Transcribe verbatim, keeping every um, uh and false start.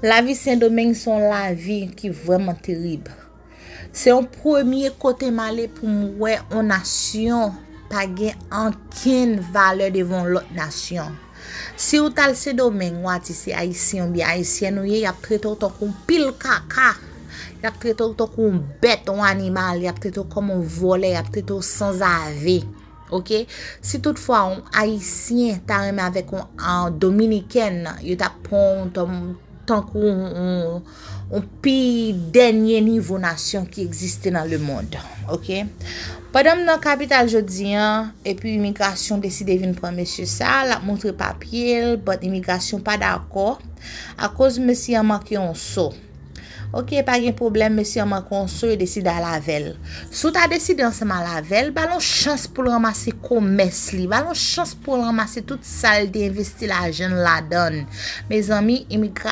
Lavi Sendomeng se yon lavi ki vrèman terib. Se yon premye kote m ale pou m wè yon nasyon pa gen ankenn valè devan yon lòt nasyon. Si w t al Sendomeng, w a di se Ayisyen oubyen Ayisyèn ou ye, y ap trete w tankou yon pil kaka. Y ap trete w tankou yon bèt, yon animal, y ap trete w kòm yon vòlè, y ap trete w sanzave. Ok? Si toutfwa yon Ayisyen ta renmen avèk yon, yon Dominikèn, yo t ap pran w tanm- tankou yon, yon, yon pi dènye nivo nasyon ki egziste nan lemonn. Ok? Pandan m nan kapital jodi an, epi imigrasyon deside vin pran mesye sa, l ap montre papye l, but imigrasyon pa dakò, akoz mesye an manke yon so. Ok, pa gen pwoblèm, mesye an manke yon so, yo deside al avè l. Si w ta deside ansanm al avè l, ba l yon chans pou l ranmase komès li, ba l yon chans pou l ranmase tout sa l te envesti lajan l ladan l. Mezanmi, imigrasyon